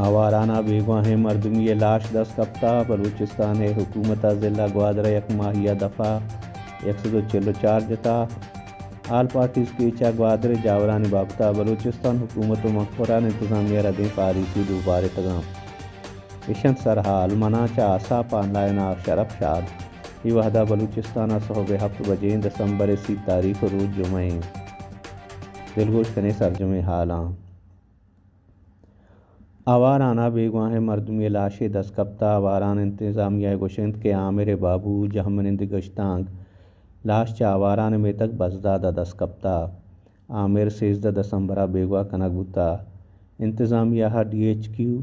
آواران ءَ بیگواھیں مردمی ءِ لاش دست کپتا، بلوچستان ءِ حکومت ءَ ضلع گوادر ءَ یک ماھی ءَ دفعہ یک سد ءُ چل ءُ چار جتا۔ آل پارٹیز کیچ ءَ گوادر ءِ جاورانی بابت ءَ بلوچستان حکومت ءُ مکران انتظامیہ ءِ ردیں پالیسی ڈوبارتگاں۔ اش انت سرھال، من آں چہ آساپ آن لائن ءَ شرپ شاد۔ اے وھد ءَ بلوچستان ءَ سہب ءِ ھپت بجیں، دسمبر ءِ سی تاریخ ءُ روچ جمعہ ایں۔ دلگوش کنیں سرجمیں ھالاں۔ آواران ءَ بیگواھیں مردمی لاشے دست کپتا۔ آواران انتظامیہ ءِ گوشگ انت کہ عامر ءِ بابو، جھمنند گشتانک، لاش چہ آواران ءِ میتگ بزداد ءَ دست کپتا۔ عامر سیزدہ دسمبر ءَ بیگواہ کنگ بوتا۔ انتظامیہ ءَ ڈی ایچ کیو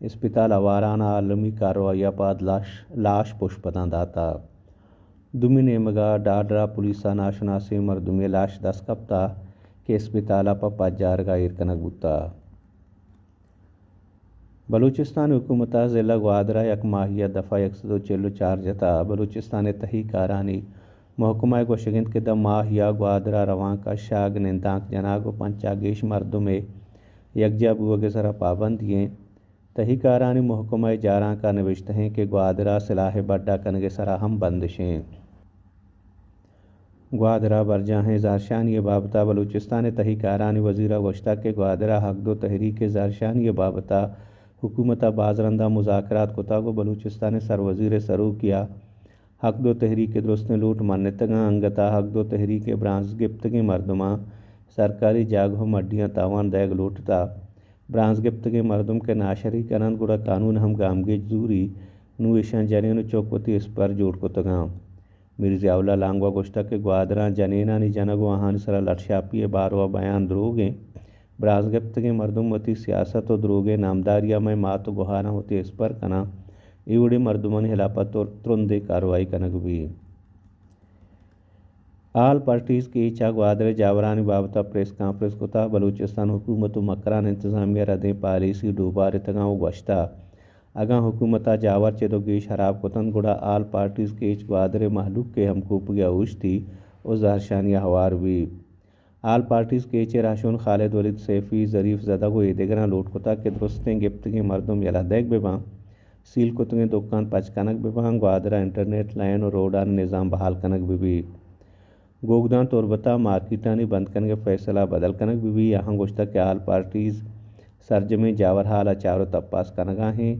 اسپتال آواران ءَ المی کارروائی ءَ پد لاش، لاش پشپداں داتا۔ دومی نیمگ ءَ ڈاڈر ءَ پولیس ءَ ناشناسیں مردمے لاش دست کپتا کہ اسپتال ءَ پہ پجارگ ءَ ایر کنگ بوتا۔ بلوچستان حکومت ءَ ضلع گوادر ءَ یک ماھی ءَ دفعہ یک سد ءُ چل ءُ چار جتا۔ بلوچستان ءِ تہی کارانی محکمہ ءِ گوشگ انت کہ داں ماھی ءَ گوادر ءَ روانک ءَ شاگ، نندانک جنگ ءُ پنچ ءَ گیش مردم ءِ یکجاہ بوگ ءِ سرا پابندی ایں۔ تہی کارانی محکمہ ءِ جارانک ءَ نبشتہ ایں کہ گوادر ءَ سلاہ ءِ بڈ ءَ کنگ ءِ سرا ھم بندش ایں۔ گوادر ءَ برجاھیں زھرشانی ءِ بابت ءَ بلوچستان ءِ تہی کارانی وزیر ءَ گوشتگ کہ گوادر ءَ حق دو تحریک ءِ زھرشانی ءِ بابت ءَ حکومت ءَ باز رند ءَ مذاکرات کتگ ءُ بلوچستان ءِ سروزیر ءِ سروکی ءَ حق دو تحریک ءِ درستیں لوٹ منتگاں۔ انگت ءَ حق دو تحریک ءِ برانز گپتگیں مردماں سرکاری جاگہ ءُ مڈیاں تاوان دئیگ لوٹتا۔ برانز گپتگیں مردم کہ ناشری کن انت، گڑا قانون ھم گامگیج زوری۔ نوں ایشاں جنین ءُ چک وتی اسپر جوڑ کتگاں۔ میر ضیاء اللہ لانگو ءَ گوشتگ کہ گوادر ءَ جنینانی جنگ ءُ آھانی سرا لٹ شاپی ءِ بارو ءَ بیان دروگ ایں۔ برانز گپتگیں مردم وتی سیاست ءُ دروگیں نامداری ءَ مئے مات ءُ گھاراں وتی اسپر کناں۔ اے وڑیں مردمانی ھلاپ ءَ تر-، ترندیں کارروائی کنگ بیت۔ آل پارٹیز کیچ ءَ گوادر ءِ جاورانی بابت ءَ پریس کانفرنس کتا۔ بلوچستان حکومت ءُ مکران انتظامیہ ءِ ردیں پالیسی ڈوبارتگاں ءُ گوشتا، اگاں حکومت ءَ جاور چد ءُ گیش ھراب کتنت، گڑا آل پارٹیز کیچ گوادر ءِ مھلوک ءِ ھمکوپگی ءَ اوشتی ءُ زھرشانی ءَ ھوار بیت۔ آل پارٹیز کیچ ءِ رھشون خالد ولید سیفی، ظریف زدگ ءُ اے دگراں لوٹ کتگ کہ درستیں گپتگیں مردم یلہ دئیگ بہ باں، سیل کتگیں دکان پچ کنگ بہ باں، گوادر ءَ انٹرنیٹ لائن ءُ روڈانی نظام بحال کنگ بہ بیت۔ گوگدان تربت ءَ مارکیٹانی بند کنگ ءِ فیصلہ بدل کنگ بہ بیت۔ آھاں گوشتگ کہ آل پارٹیز سرجمیں جاور ھال ءَ چار ءُ تپاس کنگ ءَ ایں۔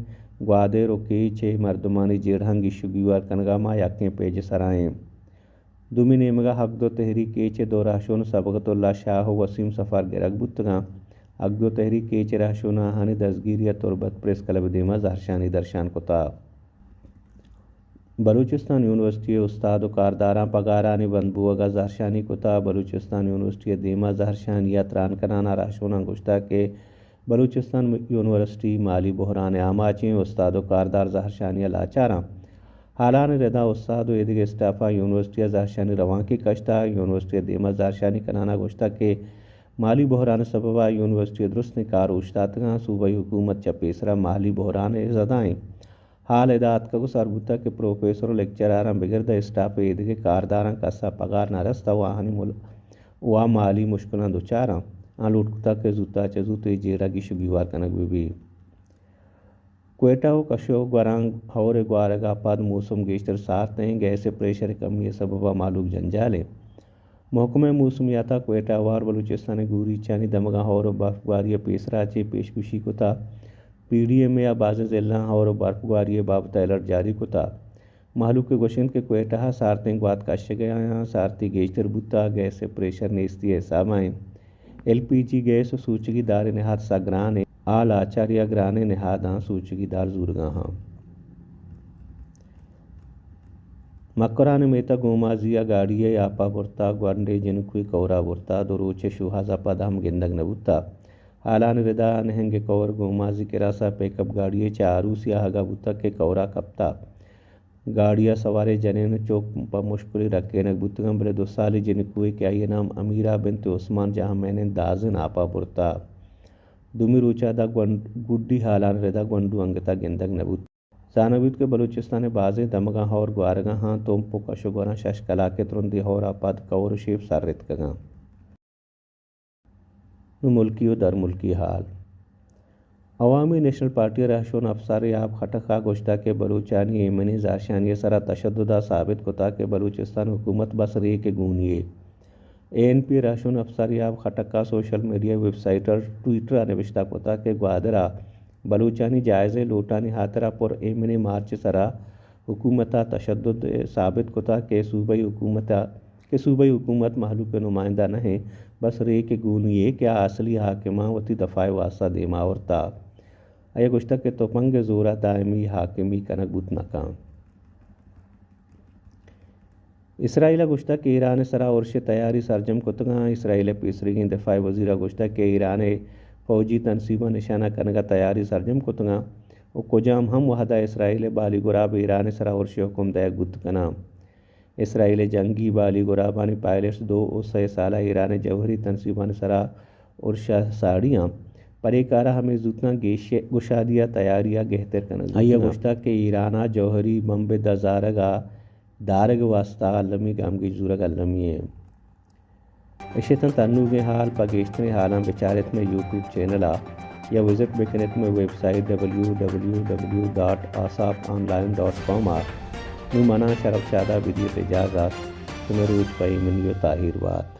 گوادر ءُ کیچ ءِ مردمانی جیڑھاں گیش ءُ گیوار کنگ ءَ ما یکیں پیج ءِ سرا ایں۔ دومی نیمگ ءَ حق دو تحریک کیچ ءِ دو رھشون صبغت اللہ شاہ ءُ وسیم صفار گرگ بوتگاں۔ حق دو تحریک کیچ ءِ رھشوناں آھانی دزگیری ءَ تربت پریس کلب ءِ دیما زھرشانی درشان کتا۔ بلوچستان یونیورسٹی ءِ استاد ءُ کارداراں پگارانی بند بوگ ءَ زھرشانی کتا۔ بلوچستان یونیورسٹی ءِ دیما زھرشانی ءَ تران کنان ءَ رھشوناں گوشتگ کہ بلوچستان یونیورسٹی مالی بحران ءِ آماچ ایں، استاد ءُ کاردار زھرشانی ءَ لاچاراں۔ ھالانی ردا استاد ءُ ایدگہ اسٹاف ءَ یونیورسٹی ءَ زھرشانی روانکے کشتگ۔ یونیورسٹی ءِ دیما زھرشانی کنان ءَ گوشتگ کہ مالی بحران ءِ سبب ءَ یونیورسٹی ءِ درستیں کار اوشتاتگاں، صوبائی حکومت چہ پیسرا مالی بحران ءِ زد ءَ ایں۔ ھال ادا اتکگ ءُ سر بوتگ کہ پروفیسر ءُ لیکچراراں بگر داں اسٹاف ءِ ایدگہ کارداراں کس ءَ پگار نہ رستہ ءُ آھانی مل-، ءُ آ مالی مشکلاں دچاراں۔ آں لوٹ کتگ کہ زوت ءَ چہ زوت اے جیڑہ گیش ءُ گیوار کنگ بہ بیت۔ کوئٹہ ءُ کش ءُ گوراں ھور ءِ گوارگ ءَ پد موسم گیشتر سارت ایں، گیس ءِ پریشر ءِ کمی ءِ سبب ءَ مھلوک جنجال ایں۔ محکمہ موسمیات ءَ کوئٹہ ءُ ھور بلوچستان ءِ گوریچانی دمگاں ھور ءُ برف گواری ءِ پیسرا چہ پیشگوشی کتا۔ پی ڈی ایم اے ءَ بازیں ضلعاں ھور ءُ برف گواری ءِ بابت ءَ الرٹ جاری کتا۔ مھلوک ءِ گوشگ انت کہ کوئٹہ ءَ سارتیں گوات کشگ ءَ آں، سارتی گیشتر بوتا، گیس ءِ پریشر نیستی ءِ حساب ءَ انت۔ ایل پی جی گیس ءُ سوچگی دار ءِ نہاد سک گران انت۔ آ لاچاری ءَ گرانیں نہاداں سوچگی دار زورگ ءَ آں۔ مکران ءِ میتگ گومازی ءَ گاڑی ءِ آپ ءَ برتا، گونڈیں جنکوے کور ءَ برتا، دو روچ ءِ شوھاز ءَ پد ھم گندگ نہ بوتا۔ ھالانی ردا نھنگ ءِ کور گومازی کراس ءَ پیک اپ گاڑی ءِ چہ آروسی ءَ آھگ ءَ بوتگ کہ کور ءَ کپتا۔ گاڑی ءَ سواریں جنین ءُ چک پہ مشکلی رکینگ بوتگاں، بلے دو سالی جنکوے کہ آئی ءِ نام امیرہ بنت عثمان جہمین انت، دازن آپ ءَ برتا۔ دومی روچ ءَ داں گونڈ-، گڈی ھالانی ردا گونڈو انگت ءَ گندگ نہ بوت۔ زانگ بیت کہ بلوچستان ءِ بازیں دمگاں ھور گوارگ ءَ آں، تمپ ءُ کش ءُ گوراں شش کلاک ءِ ترندیں ھور ءَ پد کور ءُ شیپ سر رتکگ آں۔ نوں ملکی ءُ درملکی ھال۔ عوامی نیشنل پارٹی ءِ رہشون افسر یاب خٹک ءَ گوشتگ کہ بلوچانی ایمنی زہرشانی ءِ سرا تشدد ءَ ثابت کتگ کہ بلوچستان حکومت بس ریک ءِ گونی یے۔ اے این پی ءِ رہشون افسر یاب خٹک ءَ سوشل میڈیا ویب سائٹ ءُ ٹویٹر ءَ نبشتہ کتگ کہ گوادر ءَ بلوچانی جائزیں لوٹانی ہاترا پر ایمنی مارچ ءِ سرا حکومت ءَ تشدد ثابت کتگ کہ صوبائی حکومت ءَ کہ صوبائی حکومت مہلوک ءِ نمائندہ نہ اِنت، بس ریک ءِ گونی یے کہ آ اصلی حاکماں وتی دفاع ءِ واستہ دیم ءَ آورتگ۔ آئی ءَ گوشتگ کہ تپنگ ءِ زور ءَ دائمی حاکمی کنگ بوت نہ کنت۔ اسرائیل ءَ گوشتگ کہ ایران ءِ سرا ارش ءِ تیاری سرجم کتگ اَنت۔ اسرائیل ءِ پیسریگیں دفاع ءِ وزیر ءَ گوشتگ کہ ایران ءِ فوجی تنصیباں نشانہ کنگ ءَ تیاری سرجم کتگ اَنت ءُ کجام ہم وہد ءَ اسرائیل ءِ بالی گراب ایران ءِ سرا ارش ءِ حکم دئیگ بوت کناں۔ اسرائیل ءِ جنگی بالی گرابانی پائلٹس دو ءُ سئے سال ءَ ایران ءِ جوہری تنصیبانی سرا ارش ءَ ساڑی اَنت، پر اے کار ءَ ہمے زوتاں گیش گشادی ءَ تیاری ءَ گہتر کنگ بوت کناں۔ آئی ءَ گوشتگ کہ ایران ءَ جوہری بمب ءِ دزارگ ءَ دارگ ءِ واستہ المی گامگیج زورگ المی اِنت۔ اش اتنت انوگیں ہال۔ پہ گیشتریں ہالاں بچار ات مئے یوٹیوب چینل ءَ یا وزٹ بکن ات مئے website W W W dot ASAP online dot com ءَ۔ نوں منا شرف شاد ءَ بدیت اجازت۔ شمئے روچ پہ ایمنی ءُ تاہیر بات۔